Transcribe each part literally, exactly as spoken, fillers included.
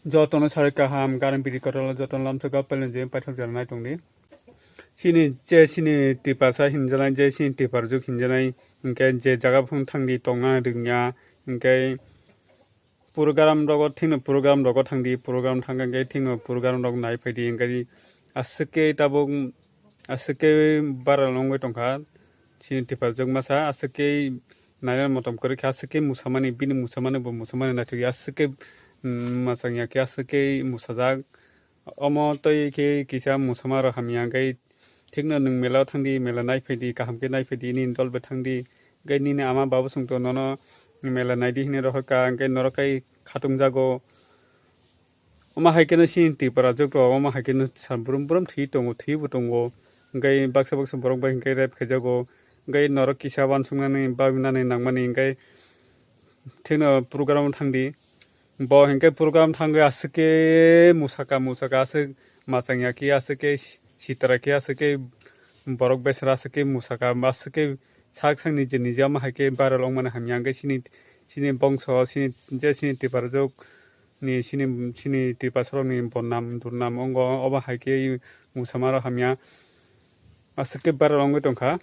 Jotono sarai kaham, garim biri kotor jotono lamsao pailon je paithak jora nai tongdi. Chini je chini tipasa hinjanai, je chini tiparjuk hinjanai, hinkhe je jaga phung thangdi tongna rwngya, hinkhe program rogo thikno program rogo thangdi, program thangkha hinkhe thikno program rok nai phaidi, hinkhe aswk khe tabuk aswk khe viral wngwi tongkha. Chini tiparjuk masa aswk khe naina motom kwrwi kha, aswk khe musamani, bini musamani bo musamani naithokya, aswk khe, mm, mwchangya khe aswk khe musajak. Omo twi khe kisa musama rok hamya, hwnkhe thikno nwng mela o thangdi, mela nai phaidi, kaham khe nai phaidi, nini dol bai thangdi, hwnkhe nini ama babu songto nono mela naidi hinwi rohorkha, hwnkhe norok khai khatungjago. Omo hai kheno chini Tripura jwk rok omo hai kheno sa brum brum thwi tongo, thwibo tongo. Hwnkhe baksa baksa borok bai hwnkhe rape khaijago. Hwnkhe norok kisa uansuknani babinani nangmani hwnkhe thikno program thangdi. Bo hwnkhe program thangwi aswk khe musaka musaka aswk machangya khe aswk khe sitra khe aswk khe borok besera aswk khe musaka aswk khe sak sak nije nije omo hai khe viral wngmani hamya hwnkhe chini, chini bongso, chini, je chini Tripura jwk ni chini, chini Tripura sorok ni bonnam durnam wngo, obo hai khe musamaro hamya aswk khe viral wngwi tongkha.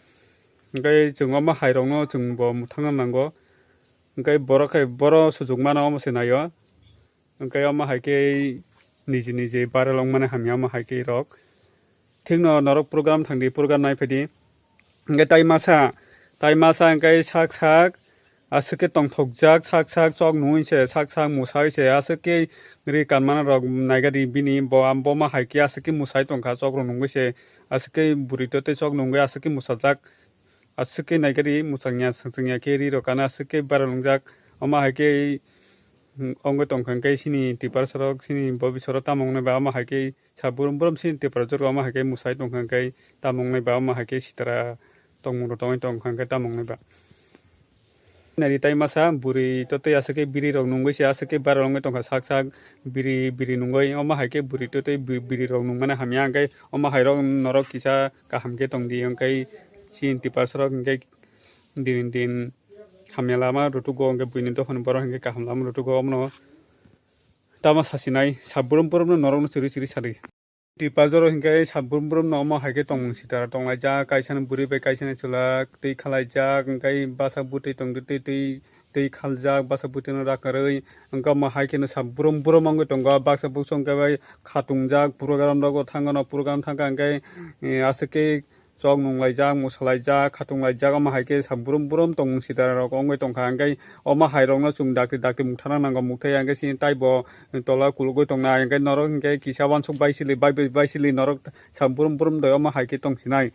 Hwnkhe chwng omo hai rokno chwng bo mwthangna nango, hwnkhe borok hai boro sujuk mano omo se naio. Hwnkhe omo hai khe niji niji viral wngmani hamya omo hai khe rok. Thikno norok program thangdi, program nai phaidi. Hwnkhe tai masa, tai masa hwnkhe sak sak aswk khe tongthokjak, sak sak chok nungwi se, sak sak mwsai se, aswk khe ri kanmani rok naigadi bini bo, bo ma hai khe aswk khe mwsai tongkha, chok rok nungwi se, aswk khe bwrwi to tei chok nungwi aswk khe mwsajak, aswk khe naigadi mwchangya swngchangya khe ri rok kana aswk khe viral wngjak, omo hai khe wngwi tongkha hwnkhe chini Tiprasa rok chini bobiswro tamo wngnai ba omo hai khe sa brum brum chini Tiprasa rok omo hai khe mwsai tongkha hwnkhe tamo wngnai ba omo hai khe sitra tongmung rok tongwi tongkha hwnkhe tamo wngnai ba. Nari tai masa bwrwi to tei aswk khe biri rok nungwi se aswk khe viral wngwi tongkha sak sak biri biri nungwi omo hai khe bwrwi to tei bi-, biri rok nungmani hamya hwnkhe omo hai rok norok kisa kaham khe tongdi hwnkhe chini Tiprasa rok hwnkhe din din hamya lama rwthugo hwnkhe buini dophani borok hwnkhe kaham lama rwthugo omono tamo sasinai sa brum brum no norok no chiri chiri sadi. Tipajoro hwnkhe sa brum brum no omo hai khe tongmung sitara tonglaijak, kaisa ni bwrwi bai kaisa ni chwla twi khalaijak, hwnkhe bwsa bwtwi tongdi twi twi twi khaljak, bwsa bwtwi no rakarwi hwnkhe omo hai kheno sa brum brum wngwi tongo, baksa bukchung hwnkhe bai khatungjak, program rogo thangano, program thangkha hwnkhe, eh, aswk khe chok nunglaijak, mwsalaijak, khatunglaijak, omo hai khe sa brum brum tongmung sitara rok wngwi tongkha, hwnkhe omo hai rokno chwng dakti dakti mukthana nango, mukthai hwnkhe chini taibo tola kulugwi tongnai, hwnkhe norok hwnkhe kisa uansuk bai sili, bai bai sili norok sa brum brum doi omo hai khe tongsinai.